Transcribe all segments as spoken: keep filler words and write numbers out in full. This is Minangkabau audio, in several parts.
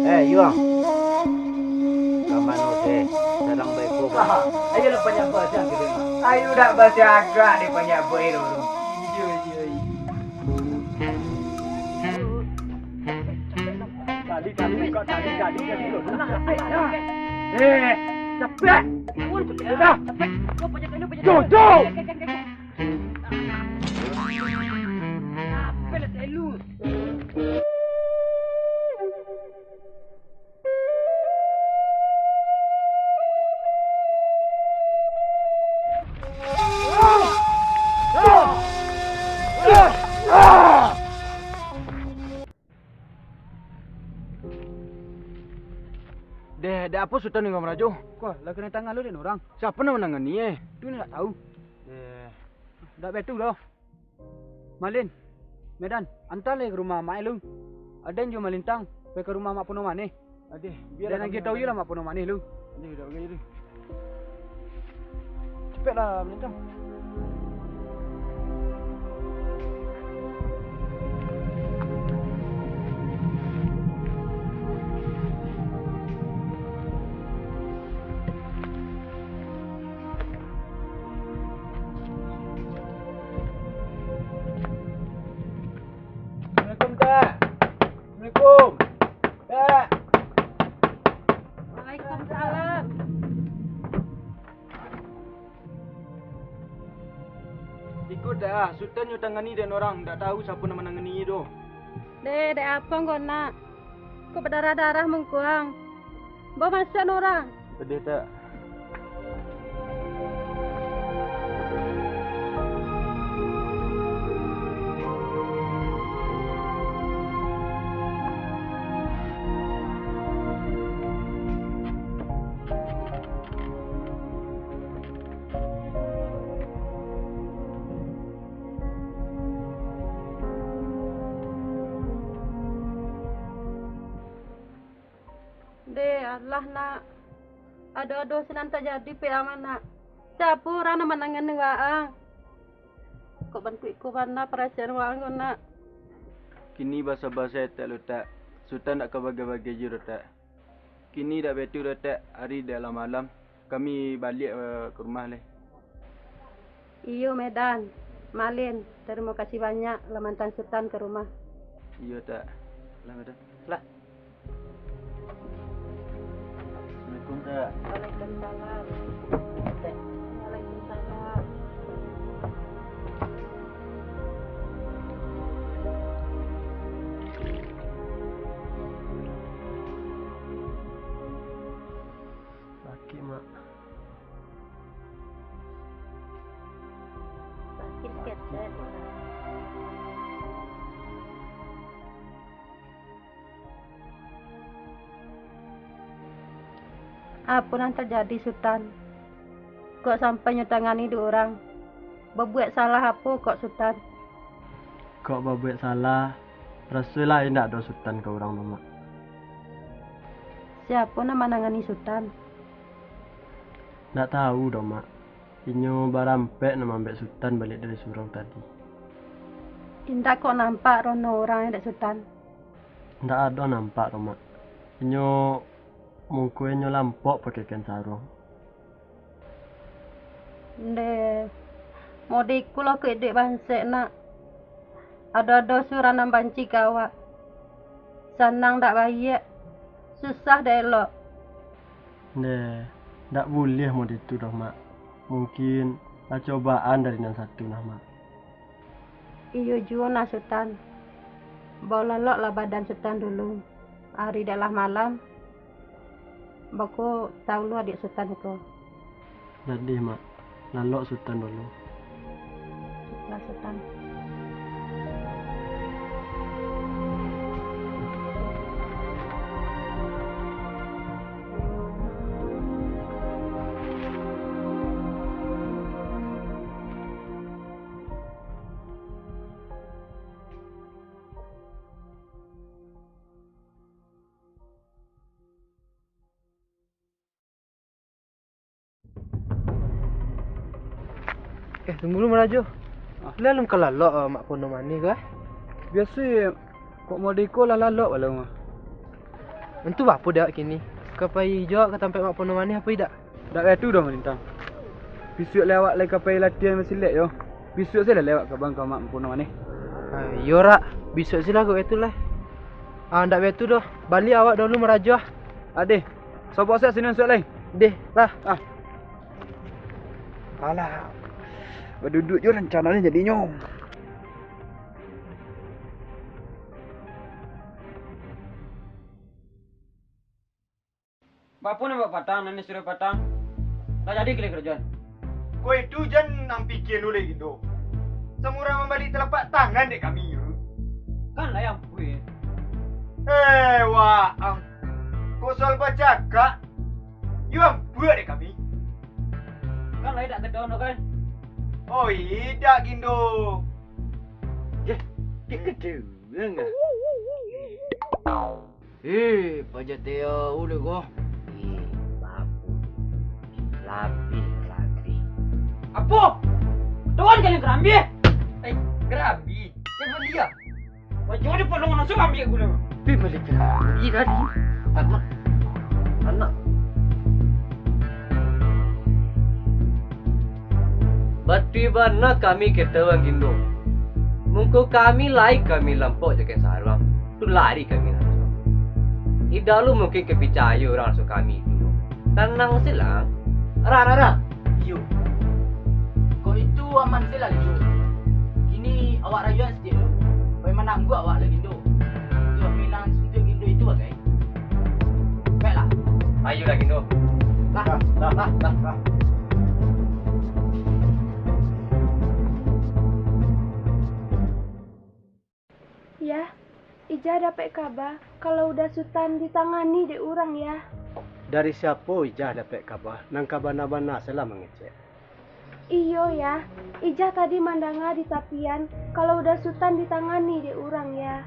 Eh, Yuang. Ka mano se? Sadang baiko, Bang. Ayolah, panyabak siang kito. Ayo dak basiagak deh panyabak itu. Iyo, iyo, iyo. Tadi, tadi, buka tadi, tadi, tadi. Eh, capek. Dah. Jojo. Deh, dek apo Sutan ningga marajo? Ko, lah kanai tangan lo dek urang. Siapo nan manangani, eh? Tu ndak tahu. Deh. Ndak baitu doh. Malin, Medan, anta lai ka rumah amak lu. Aden jo Malintang, pai ka rumah Mak Puno Manih. Adeh, biar den agiah tahu lah Mak Puno Manih lu. Adeh, dak bagai tu. Cepatlah, Malintang. Assalamualaikum, Tek. Assalamualaikum. Tek. Waalaikumsalam. Iko, Tek, ah, Sutan nyo tangani dek urang, ndak tahu siapo nan manangani tu. Deh, dek apo ngko nak? Kok badarah-darah mangkuang? Bao masuak urang. Pedih, Tek. Deh, alah, nak. Ado-ado sinan tajadi, pek aman, nak. Siapo urang nan manangani waang? Kok bantuak iko bana parasaan waang ko, nak? Kini basaba se, Tek, lo, Tek. Sutan dak ka bagai-bagai juo, Tek. Kini dak baitu doh, Tek, ari dak lah malam, kami baliak, eh, ka rumah lai. Iyo, Medan, Malin, tarimo kasih banyak lah maanta Sutan ka rumah. Iyo, Tek. Lah, Medan. Lah. Assalamualaikum, Tek. Waalaikumsalam. Tek. Waalaikumsalam. Sakik, Mak. Sakik saketek. Apo nan tajadi, Sutan? Kok sampai nyo tangani dek urang? Babuek salah apo kok, Sutan? Kok babuek salah, rasoi lah indak doh Sutan ka urang tu, Mak. Siapo nan manangani Sutan? Ndak tahu doh, Mak. Inyo barampek nan maambek Sutan baliak dari surau tadi. Indak kok nampak rono urang dek Sutan? Ndak ado nampak doh, Mak. Inyo, mungko inyo lampok pakai kain saruang. Ndeh, mode iko lo kok iduik bansek, nak. Ado-ado surang nan banci ka awak. Sanang dak baiak, susah dak elok. Ndeh, dak buliah mode tu doh, Mak. Mungkin lah cobaan dari nan satu nah, Mak. Iyo juo nah, Sutan. Balaloklah badan Sutan dulu. Ari dak lah malam. Bako tahu lo adiak Sutan ko. Jadi, Mak, lalok Sutan dulu. Lah, Sutan. Eh, tunggu dulu, Marajo. Ah. Lah alun ka lalok, ah, Mak Pono Manih ko, ah? Biaso, kok mode iko lah lalok balo mah. Antu bapo dek awak kini? Ka pai jo awak ka tampek Mak Pono Maneh apo indak? Dak kaitu doh, Malintang. Bisuak lai awak lai ka pai latihan basilek yo. Bisuak se lah lai awak ka bangka Mak Pono Maneh. Ah, iyo, Rak. Bisuak se lah kok itu lai. Ah, ndak baitu doh. Baliak awak dahulu marajo ah. Adeh, sobok se sini bisuak lai. Deh, lah. Ah. Alah. Baduduak jo rancananyo jadinyo. Bapo nan buek patang, nan sudah patang? Lah jadi kalian karajoan? Kok itu jan ang pikia dulu lai, Gindo. Samurah mambali talapak tangan dek kami tu. Kan lah yang buek. Eh, waang. Kok soal bacakak, yo ang buek dek kami. Kan lah indak kedono kan? Oh, indak, Gindo. Yeh, dek kedono. Eh, paja teh uleh ko. Eh, bagus. Labih, labih. Apo? Tuan kalian kerambi? Eh, kerambi? Eh, beli ah. Wajah dia potong langsung ambil gula. Tapi beli kerambi tadi. Anak. Anak. Batua bana kami ketahuan Gindo. Mungko kami lai kami lampok jaken saruang, tu lari kami lansuang. Indak lu mungkin ka picayo urang raso kami tu. Tanang se lah. Rah, rah, rah. Iyo. Kok itu aman se lah, Gindo. Kini awak rayuan saketek lu. Pai manangguak awak lah, Gindo. Untuak pinang suntuak Gindo itu bagai. Baiklah. Ayolah, Gindo. Lah, lah, lah, lah, lah. Yah, Ijah dapek kaba, kalau Uda Sutan ditangani dek urang, Yah. Dari siapo Ijah dapek kaba? Nan ka bana-bana se lah mangecek. Iyo, Yah. Ijah tadi mandanga di tapian, kalau Uda Sutan ditangani dek urang, Yah.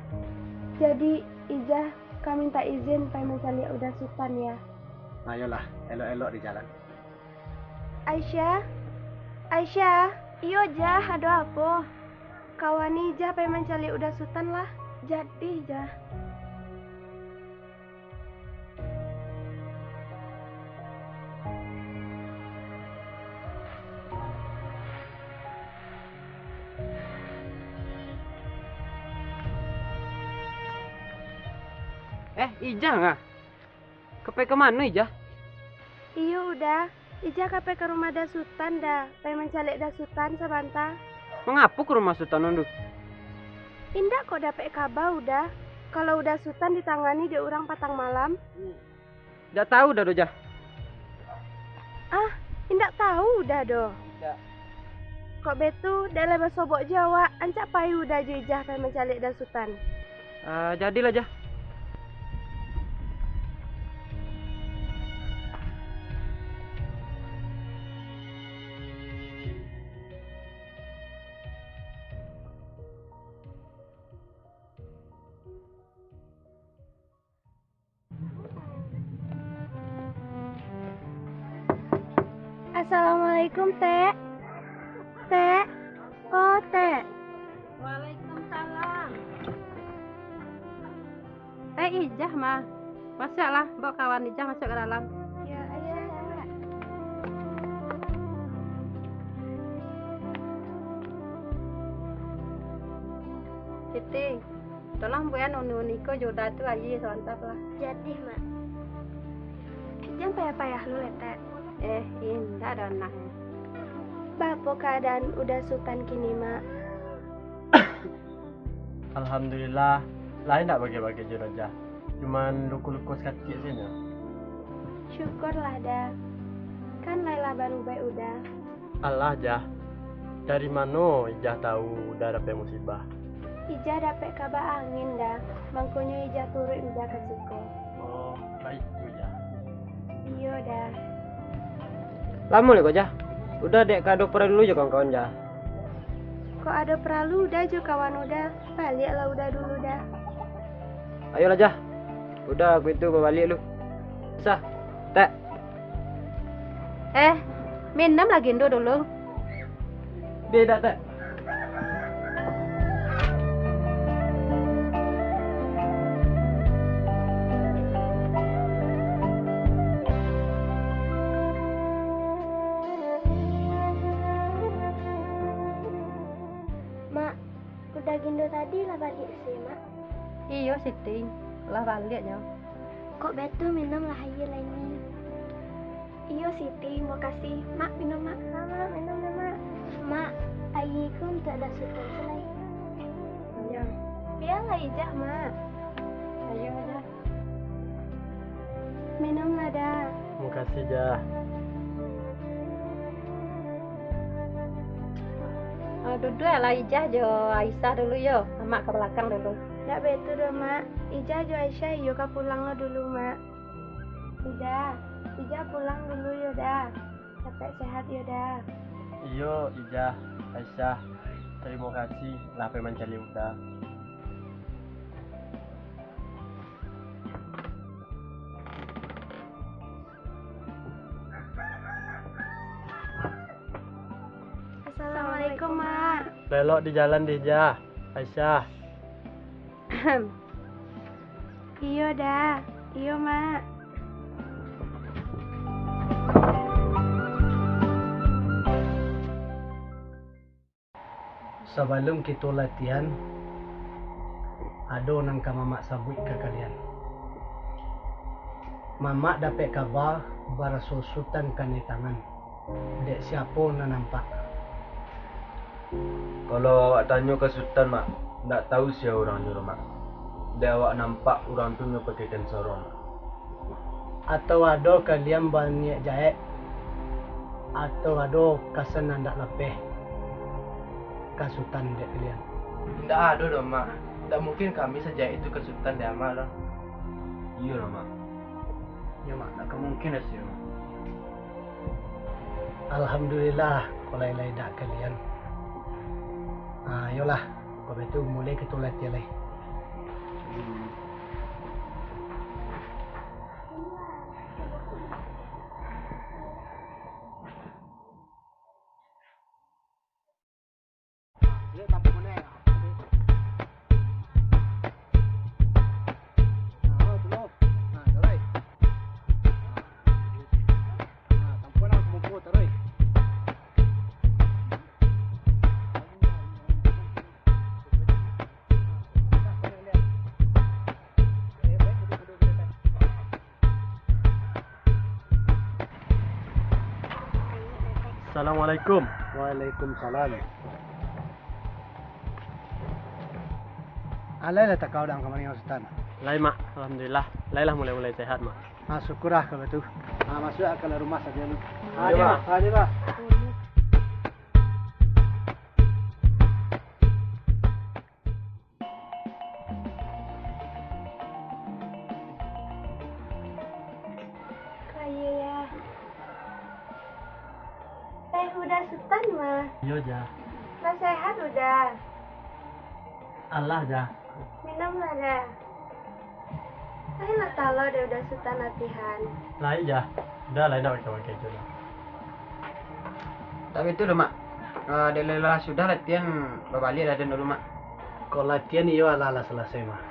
Jadi, Ijah ka mintak izin pai mancaliak Uda Sutan, Yah. Ayolah, elok-elok di jalan. Aisyah? Aisyah? Iyo, Jah, ado apo? Kawani Ijah pai mancaliak Uda Sutan lah. Jadi, Jah. Eh, Ijah ngah? Ka pai ka mano, Ijah? Iyo, Uda. Ijah ka pai ka rumah Da Sutan, Da. Pai mancaliak Da Sutan sabanta. Mangapo ka rumah Sutan, Ondu? Indak kok dapek kaba, Uda, kalau Uda Sutan ditangani dek urang patang malam? Indak tahu Da doh, Jah. Ah, indak tahu Uda doh? Indak. Kok baitu, dek lai basobok jo awak, ancak pai Uda jo Ijah pai mancaliak Da Sutan. Ah, jadilah, Jah. Assalamualaikum, Tek. Tek. Oh, Tek. Waalaikumsalam. Eh, Ijah, mah. Masuaklah, bawa kawan Ijah masuk ke dalam. Ya, ayo, Tek. Siti. Tolong buekan uni-uni ko jo Uda tu aia sabanta lah. Jadi, Mak. Jan payah-payah lu, Tek. Eh, indak doh, Nak. Baa keadaan Uda Sutan kini, Mak? Alhamdulillah, lai indak bagai-bagai jo doh, Jah. Cuman luko-luko sakacik sajo. Syukurlah, Da. Kan lai lah barubaik Uda. Alah, Jah. Dari mano Ijah tahu Uda dapek musibah? Ijah dapek kaba angin, Da. Mangkonyo Ijah turuik Uda ka siko. Oh, baitu, Jah. Iyo, Da. Lamo lai ko, Jah? Uda dek ka ado paralu jo kawan-kawan, Jah. Kok ado paralu Uda jo kawan Uda, baliaklah Uda dulu, Da. Ayolah, Jah. Uda, kok itu babaliak lu. Sah. Tek. Eh, minum lagi Indo dulu. Beda, Tek. Ijah Gindo tadi lah baliak se, Mak? Iyo, Siti, lah baliak nyo. Kok baitu, minumlah aia lai ni. Iyo, Siti, makasih. Mak, minum, Mak. Mak, Mak, minum dah, Mak. Mak, aia ko untuak Dah Sutan se lai. Iyo. Bia lah Ijah, Mak. Ayo, Ijah. Minumlah, Da. Makasih, Jah. Ah, duduaklah Ijah jo Aisyah dulu yo. Amak ka balakang dulu. Ndak baitu doh, Mak. Ijah jo Aisyah iyo ka pulang lo dulu, Mak. Ijah, Ijah pulang dulu yo, Da. Capek sehat yo, Da. Iyo, Ijah, Aisyah, tarimo kasih lah pai mancaliak Uda. Assalamualaikum, Mak. Elok di jalan dih, Jah. Aisyah. Iyo, Da. Iyo, Mak. Sabalun kito latihan, ado nan ka mamak sabuik ka kalian. Mamak dapek kaba baraso Sutan kanai tangan. Dek siapo nan nampak? Kalau awak tanyo ka Sutan, Mak, ndak tahu sia urangnyo doh, Mak. Dek awak nampak urang tu nyo pakaikan sorong, Mak. Atau ado kalian baniaik jahek, atau ado kasan nan ndak lapeh ka Sutan dek kalian? Ndak ado doh, Mak. Ndak mungkin kami sajahek itu ka Sutan dek Amak doh. Iyo lah, Mak. Iyo, Mak. Ndak ka mungkin doh, Mak. Alhamdulillah, kok lai-lai dak kalian. Ah, iyolah, kok baitu mulai kito latihan lai. Assalamualaikum. Waalaikumsalam. Alai lah takau dang kamari, Sutan? Lai, Mak. Alhamdulillah. Lai lah mulai-mulai sehat, Mak. Ah, syukurlah kalau tu. Ah, masuak ka dalam rumah sajo lu. Ah, Iyo, Mak. Mak. Ah, Mak. Kaya, ya. Teh Uda Sutan mah. Iyo, Jah. Lah sehat, Uda? Alah, Jah. Minumlah, Da. Alah talo dek Uda Sutan latihan. Lai, Jah. Uda lai ndak pakai-pakai tu, Jah. Tapi tu doh, Mak. Ah, dek lelah sudah latihan, babaliak lah den dulu, Mak. Kok latihan iyo alah lah salasai, Mak.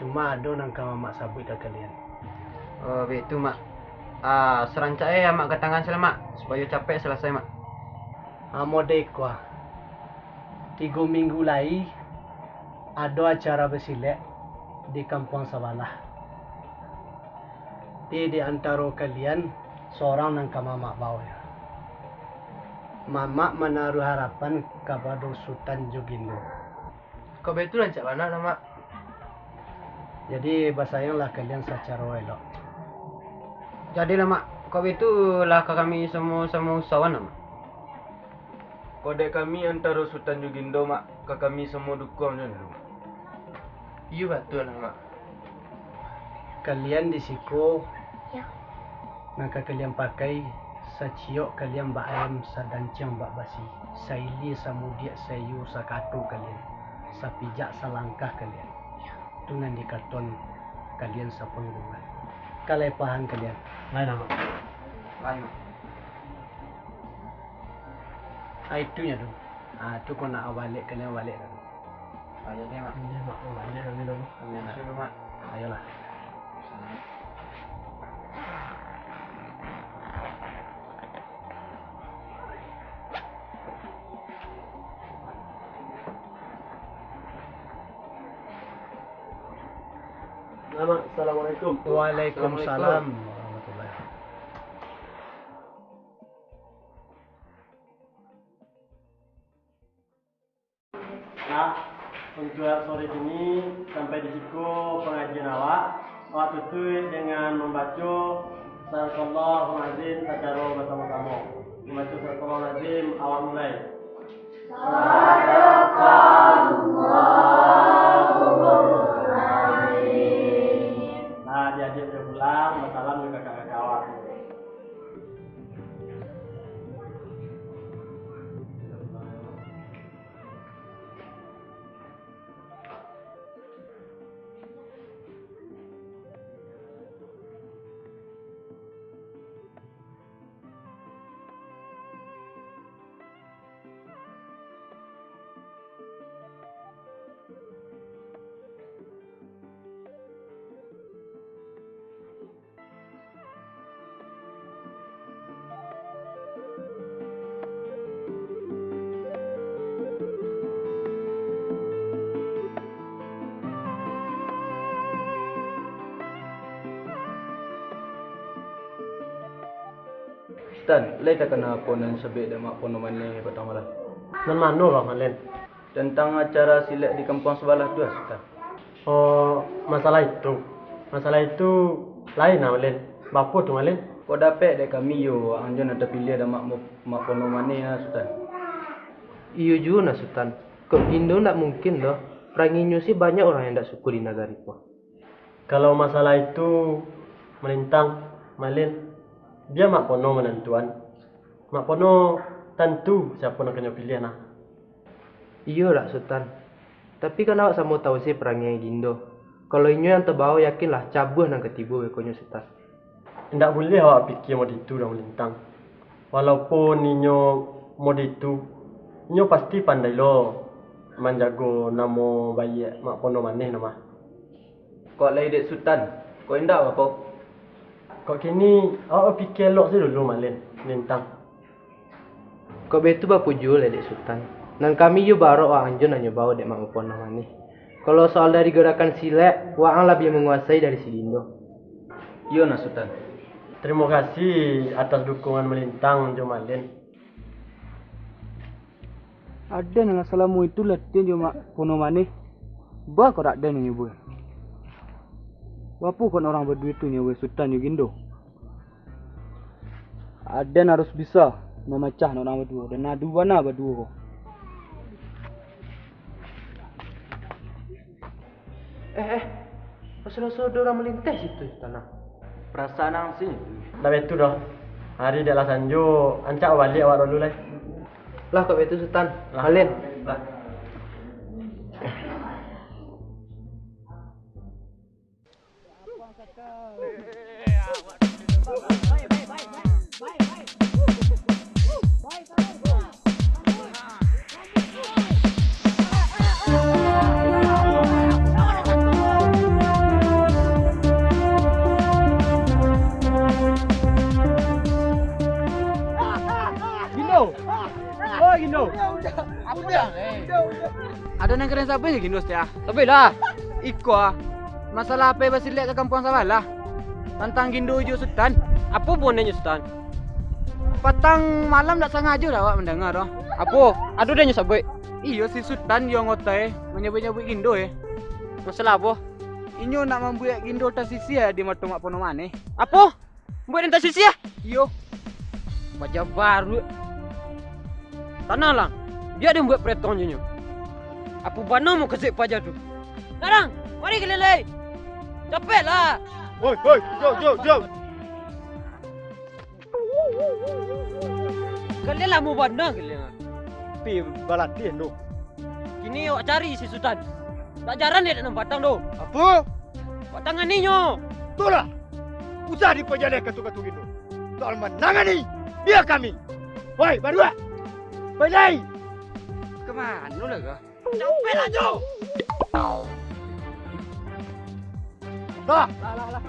Cuma ado nan ka mamak sabuik ka kalian. Oh, baitu, Mak. Ah, sarancak e Amak ka tangan se lah, Mak, supayo capek salasai, Mak. Amo dek ko ah. Tigo minggu lai, ado acara basilek di kampuang sabalah. Ti di antaro kalian, sorang nan ka mamak baonyo. Mamak manaruih harapan kapado Sutan jo Gindo. Kok baitu rancak bana lah, Mak. Jadi, basayanglah kalian sacaro elok. Jadilah, Mak. Kok baitu lah ka kami samo-samo usahoan lah, Mak. Kok dek kami antaro Sutan jo Gindo, Mak, ka kami samo dukuang jo, Mak. Iyo, batua lah, Mak. Kalian di siko, Yo. Nan ka kalian pakai, saciok kalian bak ayam, sadanciang bak basi, sailia samudiak saiyo sakato kalian, sapijak salangkah kalian. Yo. Tu nan dikatoan kalian sapangguman. Ka lai paham kalian? Lai, Mak. Lai, Mak. Ah, itunyo tu. Ah, tu kok nak baliak, kalian baliak tu. Ayo deh, Mak. Iyo, Mak. Baliak kami dulu. Kami nak dulu, Mak. Ayolah. Selamat, assalamualaikum. Waalaikumsalam warahmatullahi. Nah, untuak sore kini, sampai di siko pangajian awak. Awak tutuik dengan mambaco Sadaqallahul Azim sacaro basamo-samo. Mambaco Sadaqallahul Azim, awak mulai. Nah, diadiak-adiak pulang, basalam jo kakak-kakak awak. Sutan, lai takana apo nan sabek dek Mak Pono Maneh patang malam? Nan mano, Bang Malen? Tantang acara silek di kampuang sabalah tu, ah, Sutan. Oh, masalah itu. Masalah itu lain, ah, Malen. Bapo tu, Malen? Kok dapek dek kami yo, ang jo nan tapiliah dek Mak Mo-, Mak Pono Maneh, ah, Sutan? Iyo juo nah, Sutan. Kok Gindo ndak mungkin doh. Paranginyo se banyak urang yang ndak suko di nagari ko. Kalau masalah itu, Malintang, Malin, bia Mak Pono manantuan. Mak Pono tantu siapo nan ka nyo piliah nah. Iyo dak, Sutan. Tapi kan awak samo tahu se parangai Gindo. Kalau inyo yang tabawo, yakinlah cabuah nan ka tibo bekonyo, Sutan. Indak buliah awak pikia mode itu doh, Malintang. Walaupun inyo mode itu, inyo pasti pandai lo manjago namo baiak Mak Pono Maneh nah mah. Kok lai dek Sutan, kok indak, Bapo? Kok kini, awak bapikia elok se dulu, Malin, Lintang. Kok baitu bapo juo lai dek Sutan. Nan kami iyo barok waang jo nan nyo bawo dek Mak Pono Maneh. Kalau soal dari garakan silek, waang labiah manguasai dari si Gindo. Iyo nah, Sutan. Tarimo kasih atas dukungan Malintang jo Malin. Aden lah salamo itu latihan jo Mak Pono Maneh. Ba kok dak den nyo buek. Bapo kok urang baduo tu nyo buek, Sutan jo Gindo? Aden harus bisa mamacah urang baduo, dan adu bana baduo ko. Eh, eh. Raso-raso ado urang malinteh situ, Sutan. Parasaan ang sini. Ndak baitu doh. Ari dek lah sanjo, ancak baliak awak dulu lai. Lah, kok baitu, Sutan. Lah. Malin. Lah. Gindo! Oi, Gindo! Apo dah? Ado nan keren sabuik Gindo, Stia? Sabuiklah. Iko ah. Masalah apo basilek ka kampuang sabalah. Tantang Gindo jo Sutan. Apo hubungannyo, Sutan? Patang malam dak sangajo dah awak mandanga tu. Apo? Ado dah nyo sabuik? Iyo, si Sutan jo anggota e manyabuik-nyabuik Gindo e. Masalah apo? Inyo nak mambuek Gindo tasisia di mato Mak Pono Maneh. Apo? Buek den tasisia? Iyo. Paja baru. Tananglah. Bia den buek paretong jo inyo. Apo bana mukasuik paja tu? Darang, mari kalian lai. Capeklah. Oi, oi, jauh, jauh, jauh. Kalian lamo bana kalian. Pi balatih tu. Kini awak cari si Sutan. Dak jarang dek nan batang tu. Apo? Batang aninyo. Tulah. Usah dipajaleh katu-katu gitu. Soal manangani, bia kami. Woi, baruak. Pai lai. Ka mano lah kah? Capeklah, Jo. Lah. Lah, lah, lah.